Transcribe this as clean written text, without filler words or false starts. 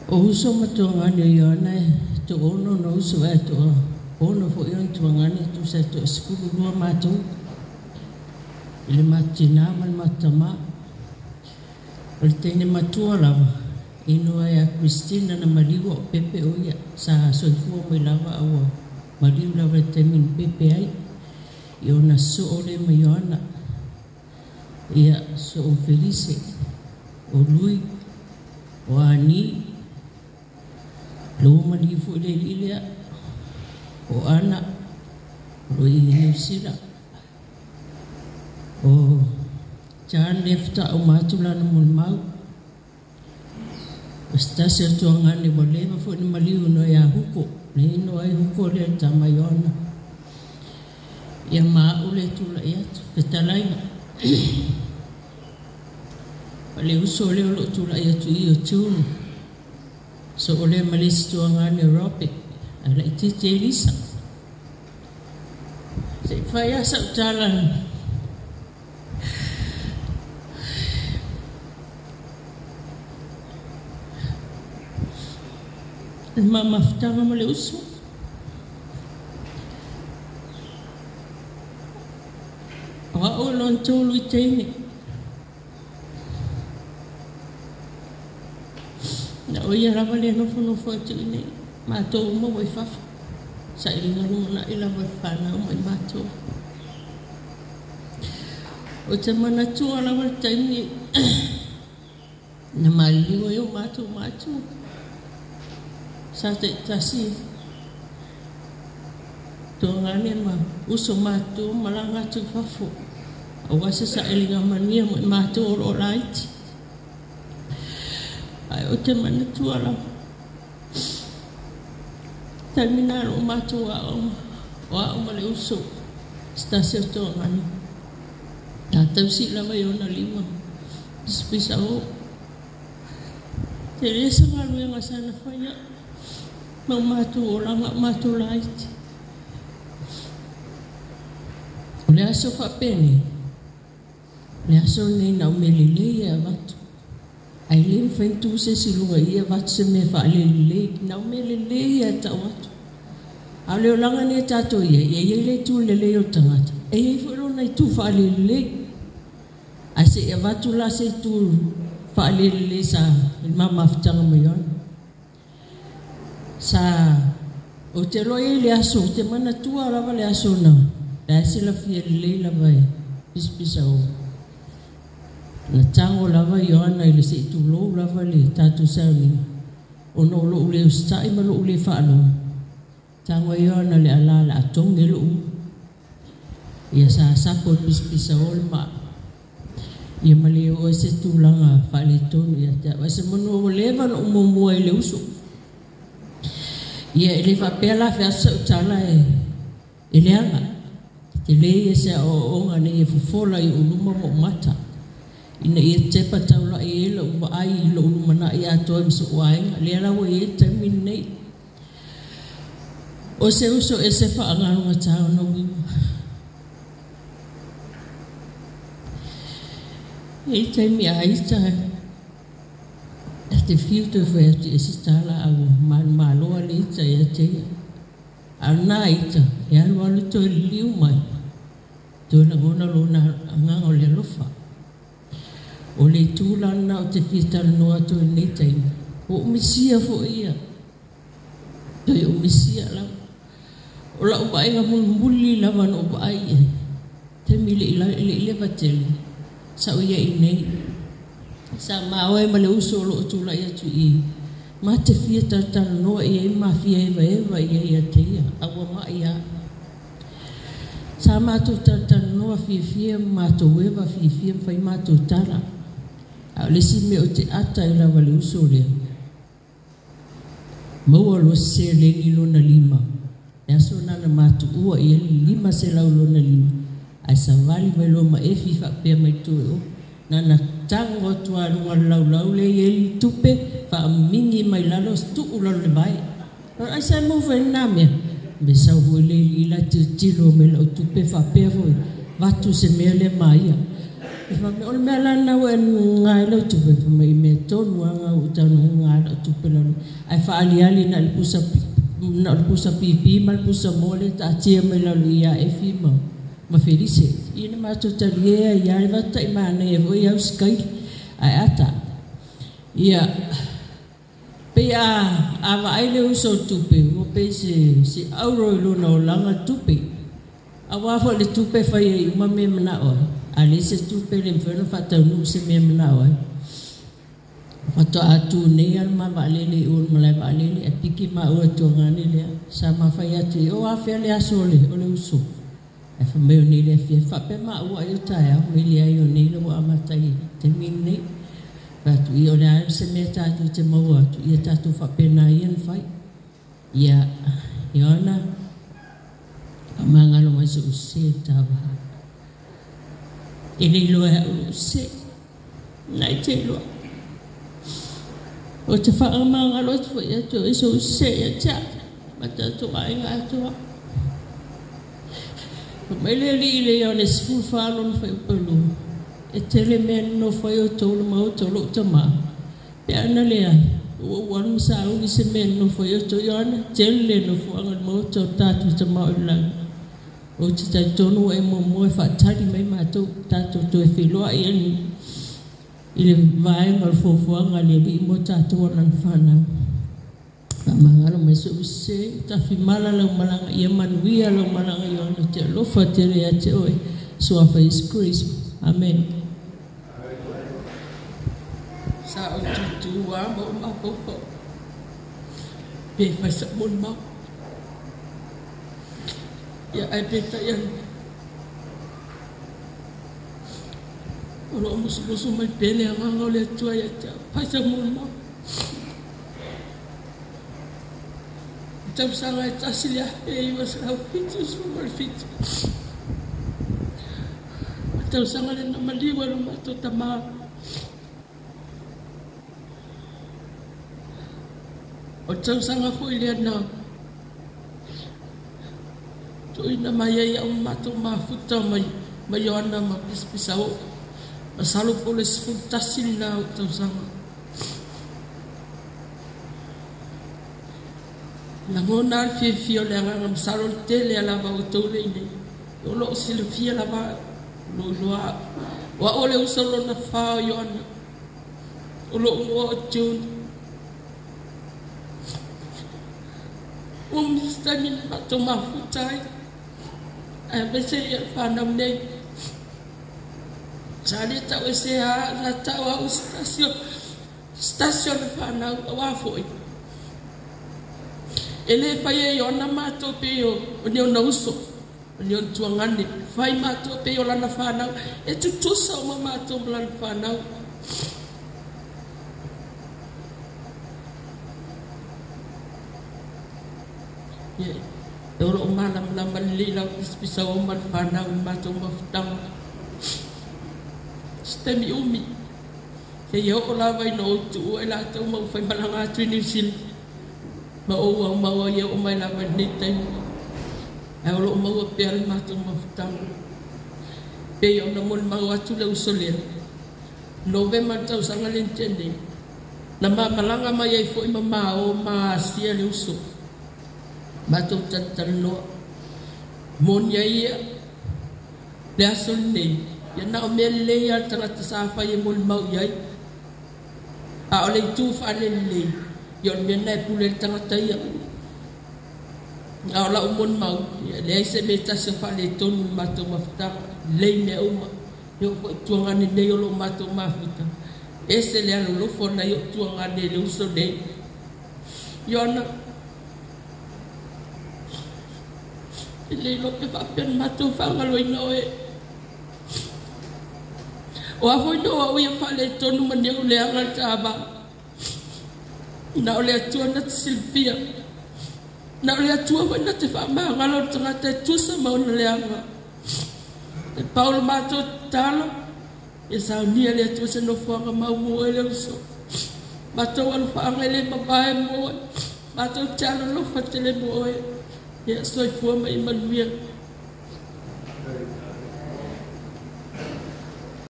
O uso ma tuagane o Ioana e toaono ona uso ae toaono foi ona tuagane, e tusa e toa-12 matou i le matou tinā ma le matou tamā. O le teine matua lava, e igoa ia Christina na maliu a o pepe o ia, sa soifua mai lava a ua maliu lava i le taimi na pepe ai. Ia ona sosoo lea ma Ioana, ia sosoo ma Felise, o Lui, o Ani, lea ua maliu foi le alii lea, o Ana, o lo o i Niu Sila, o John lea faatoa uma atu lana molimau, o se tasi o tuagane ua leva foi na maliu igoa ia Huko, lea igoa ai Huko lea le tama Ioana. Ia ma au le tulai atu, fetalaiga. O le uso lea o loo tulai atu i o June, so o lea ma le isi tuagane o Robert, ae laitiiti Elisa. Se i fai lava sau tala le mamafutaga ma le uso. O au e lona tolu i teine. Na o ia lava le nofonofo atu i inei, matou uma ua i fafo. Sailiga lumanai lava i le fanau ma i matou. Ou te manatua lava le taimi na maliliu ai o matou matua. Sa taitasi tuagane ma uso matutua malaga atu i fafo aua se sailiga manuia mo i matou o lo o laiti. Ae ou te manatua lava taimi na o matou aoga, o au ma le uso se tasi o tuagane. Ta tausi lava i ona lima pisapisa o. Te le se galuega sa na faia ma o matou olaga o matou laiti. O le aso faapenei, o le aso lenei na o mea lelei e avatu. Ae le mafai ona tu se isi i luga i i avatu se mea faalelelei. Na o mea lelei e tau atu. A o le olaga lenei a tatou i ai, e i ai le itu lelei o le tagata, e i ai foi lona itu faalelelei. Ae se i avatu la se itu faalelelei sa i le mamafutaga ma Ioana. Sa ou te iloa i ai le aso, ou te manatua lava le aso na la e silafia lelei lava e pisapisa o. Na tago lava Ioana i le se i tulou lava le tatou sauniga, ona o lou le usitai ma lou le faalogo. Tago ai Ioana le ala o le a togi lou ia sa sapo i pisapisa o le maa. Ia ma le oo ai se tulaga faaletonu ia te au. Ae se manu ua leva ona ou muamua i le uso. Ia e le faapea la feaso sau tala e leaga. E tele ia se aoaoga ina ia fofola i ou luma ma ou mata, ina ia tepa taulai ai lou vaai i lou lumanai atoa ma so'u aiga. Lea la ua i ai le taimi lenei. O se uso ese faagalugata ona uiga. E i taimi a ita e te fiu toe fai atu i esi tala a ua manumaloa le ita ia te ia. A o lena ita e alu alu toe liliu mai, toe lagona lona agaga o le alofa. O le itu la lena ou te fia talanoa atu ai i lenei taimi, ua ou misia foi ia, toe ou misia lava. O lau vaaiga mulimuli lava na ou vaai i ai, taimi le i leva tele, sa ou i ai nei. Sa maoe ma le uso o lo o tulai atu i i, ma te fia talatalanoa i ai ma fia evaeva i ai ia te ia, a ua mai lava. Sa matou talatalanoa fiafia ma matou eva fiafia ma fai matou tala. A o le isi mea ou te ata ai lava i le uso lea, maua loa se seleni lona lima, le aso lena na matuua i ai le 500 lona lima, ae savali mai loa ma Efi faapea mai toe o. Na na tago atu lava i luga o le laulau lea e i ai le tupe, faamigi mai lalo, tuu lalo i le vae. Ai sa e maua fai lena mea? Me sau foi le alii la tilotilo mai lau tupe faapea foi, avatu se mea lea ma ia. E faapea, o le mea la lena ua e Gaga ai lau tupe fai mai mea tonu lava na ua ou tago e gaga lau tupe lalolagi ae faaaliali na o le pusa na o le pusa pipi ma le pusa moa lea e taatia mai lalo i i ia Efi ma Felise. Ia na matou talie ai lava le mata'i manaia foi ia usitaili ae a ta. Ia pei a vaai le uso o le tupe ua pei se auro i lona olaga le tupe. Aua foi o le tupe e fai ai uma mea e manao ai, a leai se tupe e le mafai ona faataunuu se mea e manao ai. Faatoa tu nei lava le ma vaalele i o i le malae vaalele ae piki maua e tuagane lea. Sa ma fai atu i ai, o afea le aso o le uso? Ae fai mai o nei le afiafi. Faapea maua ai o taeao, fai mai leai o nei la ua amata i le taimi lenei. Fai atu, ia o le a se mea tatou te maua atu, ia tatou faapena ia ona fai. Ia, Ioana, faamagalo mai so'u sese le ta va. E le iloa e au lo'u sese, na e te iloa. Ou te faamagalo atu foi ia te oe sou sese ia te au, ma tatou aiga atoa. Fai mai le Alii i le Ioane 14 lona fuaiupu e 2, E tele mea e nonofo ai outou i le maota o lou Tama, Pe a na leai, ua ou alu ma sauni se mea e nonofo ai outou. Ioane, tele le nofoaga i le Maota o le tatou Tama o i le lagi. Ou te talitonu ua e muamua e faatali mai matou, tatou toe feiloai i le vaega o le fuafuaga a le Alii mo tatou o Lana fanau. Faamagalo mai so'u sese, tafimala lau malaga, ia manuia lau malaga Ioane, ou te alofa tele ia te oe. Suafa Iesu Keriso. Amene. Sa ou tutu lava ma ou mafaufau pe fai sa'u molimau. Ia ae peitai ane, o lo o musumusu mai pea le Agaga o le Atua ia te au, fai sau molimau. I tausaga e 1977, o le tausaga lea na maliu ai lo matou tama. O le tausaga foi lea na tuuina mai ai au ma matou mafuta mai ma Ioana ma Pisapisaoo. Masalo po o le 11 lena o tausaga. Lagona le fiafia o le agaga, masalo le tele a lava outou le i nei. O lo o silafia lava o lo o iloa au. O au o le uso lona fa o Ioana. O lou igoa o June. Ua umi se taimi na matou mafuta ai, aemaise ia le fanau nei. Sa le tau esea, sa tau au o se tasi o se tasi o le fanau, aua foi. E le fai e Ioana matou pei o ni ona uso, o ni ona tuagane. Fai matou pei o lana fanau, e tutusa uma matou ma lana fanau. Ia, e o lo o malamalama lelei lau pisapisao ma le fanau i le matou mafutaga. Se taimi umi, seia oo lava ina ou tuua i latou ma ou faimalaga atu i Niu Sila, ma ou aumau ai e oo mai lava i lenei taimi, ae o lo o maua pea le matou mafutaga. Pei ona molimau atu le uso lea, Novema i le tausaga lea na tea nei, na ma malaga mai ai foi ma ma o ma asia le uso. Matou talatalanoa, moni ai ia le aso lenei, ia na o mea lelei lava le tagata sa fai e molimau i ai. A o le itu faalelelei, ia o le mea lena e pule ai le tagata ia. A o lau molimau, ia e leai se mea e tasi o faaletonu i le matou mafutaga, lelei mea uma. E oo foi i tuagane nei o lo o matou mafuta, ese le alolofa o nai o'u tuagane i le uso nei. Ioana, e le iloa pe faapea na matou faagaloina oe. O a foi na o au ia faaletonu ma ni ou leaga i le ta va. Na o le Atua na te silafia. Na o le Atua foi na te faamagalo le tagata e tusa ma ona leaga. E pau le matou tatalo, ia saunia le Atua se nofoaga mau mo oe le uso. Matou alofaaga e le mavae mo oe. Matou te alolofa tele mo oe. Ia soifua ma ia manuia.